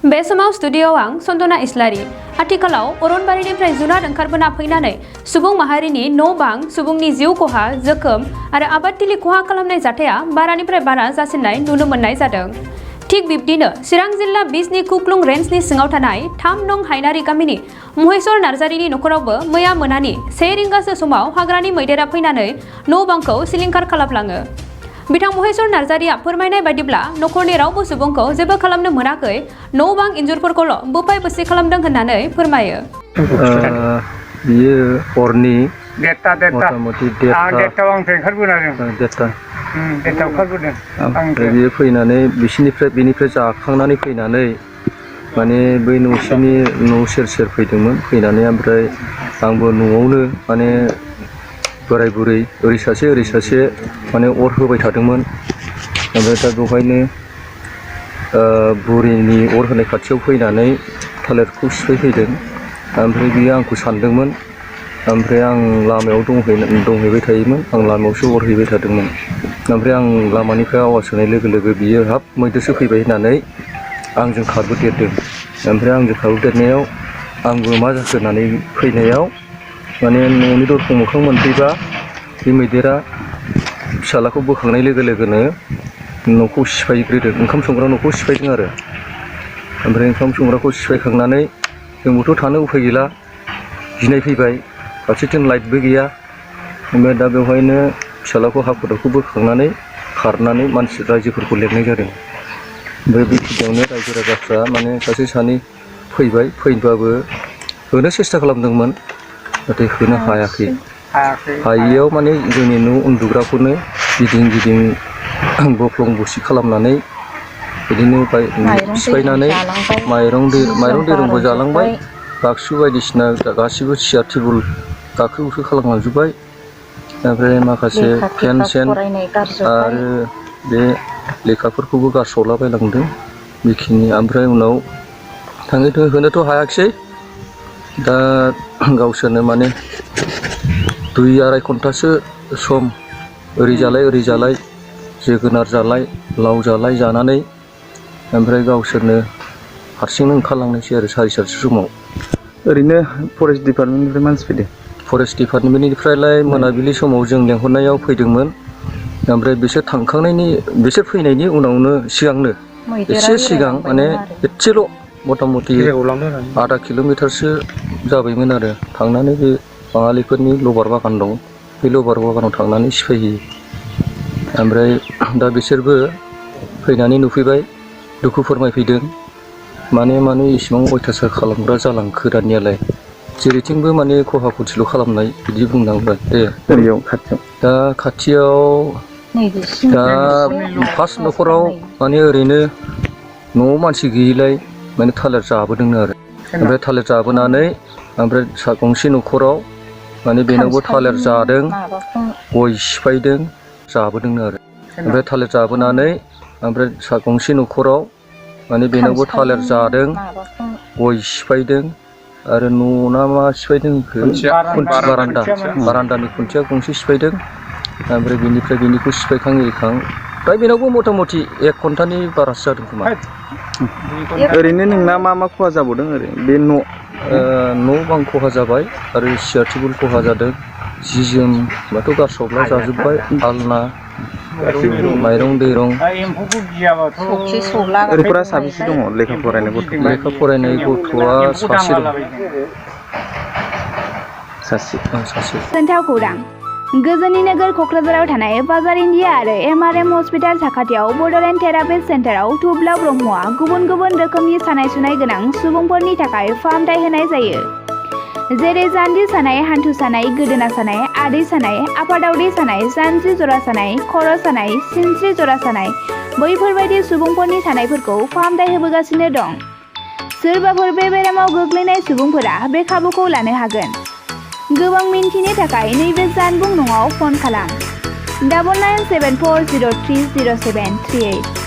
बे समाव स्टुडिय'आव आं सन्दना इस्लारि। आथिखालाव अरनबारिनिफ्राय जुनार ओंखारबोना फैनानै सुबुं माहारिनि न' बां, सुबुंनि जिउ खहा, जोखोम आरो आबादथिलि खहा खालामनाय जाथाया बारानिफ्राय बारा जासिननाय नुनो मोननाय जादों। थिग बिब्दिनो चिरां जिल्ला बिजनी कुक्लुं रेन्जनि सिङाव थानाय 3 नं हायनारि गामिनि महेश्वर नार्जारिनि नखरावबो मैया मोनानि 1 रिंगासो समाव हाग्रानि मैदेरा फैनानै न' बांखौ सिलिंखार खालामलाङो। बिथां महेश्वर नार्जारिया फोरमायनाय बायदिब्ला नखरनि रावबो सुबुंखौ जेबो खालामनो मोनाखै, न' बां इन्जुरफोरखौल' बोफाय बोसि खालामदों होननानै फोरमायो। बियो हरनि देरथा मथा-मथि देरथायाव आंनिफ्राय ओंखारबोदों। देरथायाव ओंखारबोदों। बियो फैनानै बिनिफ्राय जाखांनानै फैनानै माने बै न'सेनि न' सेर फैदोंमोन। फैनानै ओमफ्राय आंबो न'आवनो माने बोराय बुरै ओरै सासे माने अर होबाय थादोंमोन। ओमफ्राय दा बेवहायनो बुरिनि अर होनाय खाथियाव फैनानै थालिरखौ सिफायफैदों। ओमफ्राय बियो आंखौ सानदोंमोन। ओमफ्राय आं लामायाव दंहैबाय थायोमोन। आं लामायावसो अर हैबाय थादोंमोन। ओमफ्राय आं लामानिफ्राय आवाज होनाय लोगो लोगो बियो हाब मैदेरसो फैबाय होननानै आंजों खारबोदेरदों। ओमफ्राय आंजों खारबोदेरनायाव आंबो मा जाखो होननानै फैनायाव माने न'नि दरखं मोखां मोनफैबा बे मैदेरा फिसालाखौ बोखांनाय लोगो लोगोनो न'खौ सिफायग्रोदों। ओंखाम संग्रा न'खौ सिफायदों आरो। ओमफ्राय ओंखाम संग्राखौ सिफायखांनानै जोंबोथ' थानो उफाय गैला, गिनाय फैबाय, फारसेथिं लाइटबो गैया। ओमफ्राय दा बेवहायनो फिसालाखौ हाखु दाखु बोखांनानै खारनानै रायजोफोरखौ लेंनाय जादों। ओमफ्राय बेखिनियावनो रायजो राजाफ्रा माने सासे सानै फैबाय, फैबाबो होनो सेस्था खालामदोंमोन, नाथाय होनो हायाखै। हायियाव माने जोंनि न' उन्दुग्राखौनो गिदिं बख्लं बुसि खालामनानै बिदिनो सिफायनानै माइरं दैरंबो जालांबाय, बाक्सु बायदिसिना गासिबो सियार टेबोल गाख्रि गुख्रि खालामलांजोब्बाय। ओमफ्राय माखासे पेन सेन आरो बे लेखाफोरखौबो गारस्रावलाबायलांदों बेखिनि। ओमफ्राय उनाव होनोथ' हायाखिसै। दा गावसोरनो माने 2-2.5 घन्टासो सम ओरै जालाय जोगोनार जालाय, लाव जालाय जानानै ओमफ्राय गावसोरनो हारसिंनो ओंखारलांनायसै आरो 4:30 समाव। ओरैनो फरेस्ट डिपार्टमेन्टनिफ्राय मानसि फैदों? फरेस्ट डिपार्टमेन्टनिफ्रायलाय मोनाबिलि समाव जों लेंहरनायाव फैदोंमोन। ओमफ्राय बिसोर फैनायनि उनावनो सिगांनो एसे सिगां माने एसेल' मथा-मथि 0.5 किल'मिटारसो जाबायमोन आरो थांनानै बे बाङालिफोरनि लबार बागान दं, बे लबार बागानाव थांनानै सिफायहैयो। ओमफ्राय दा बिसोरबो फैनानै नुफैबाय, दुखु फोरमायफैदों। माने इसिबां अयथासार खालामग्रा जालांखो दानियालाय, जेरैथिंबो माने खहा खथिल' खालामनाय बिदि बुंनांबाय दे। दा खाथियाव दा फार्स्ट न'खराव माने ओरैनो न'आव मानसि गैयिलाय माने थालिर जाबोदोंनो आरो। ओमफ्राय थालिर जाबोनानै ओमफ्राय गंसे न'खराव माने बेनावबो थालिर जादों, गय सिफायदों, जाबोदोंनो आरो। ओमफ्राय थालिर जाबोनानै ओमफ्राय गंसे न'खराव माने बेनावबो थालिर जादों, गय सिफायदों आरो न'ना मा सिफायदों बारान्दानि खुन्थिया गंसे सिफायदों। ओमफ्राय बेनिखौ सिफायखां एरिखां दा बेनावबो मथा-मथि 1 घन्टानि बारासो जादों खोमा। ओरैनो नोंना मा खहा जाबावदों? ओरै बे न' बां खहा जाबाय आरो सियार टेबोल खहा जादों, जि जोमबाथ' गारस्रावला जाजोब्बाय, आलना, माइरं दैरं। गथ'फोरा साबेसे दङ लेखा फरायनाय गथ'? लेखा फरायनाय गथ'आ सासे दं। सासे। खोन्थाव खौरां। गोजोननि नोगोर क'क्राझाराव थानाय बाजार इन्डिया आरो MRM हस्पिटाल साखाथियाव बड'लेण्ड थेरापिस्ट सेन्टाराव थुब्ला ब्रह्मआ गुबुन रोखोमनि सानाय सुनाय गोनां सुबुंफोरनि थाखाय फाहामथाय होनाय जायो। जेरै जान्जि सानाय, हान्थु सानाय, गोदोना सानाय, आदै सानाय, आफादावदै सानाय, जानजि जरा सानाय, खर' सानाय, सिनस्रि जरा सानाय, बैफोरबायदि सुबुंफोरनि सानायफोरखौ फाहामथाय होबोगासिनो दं। सोरबाफोर बे बेरामाव गोग्लैनाय सुबुंफोरा बे खाबुखौ लानो हागोन। गोबां मिन्थिनो थाखाय नैबे जानबुं नङाव फन खालाम 9974030738।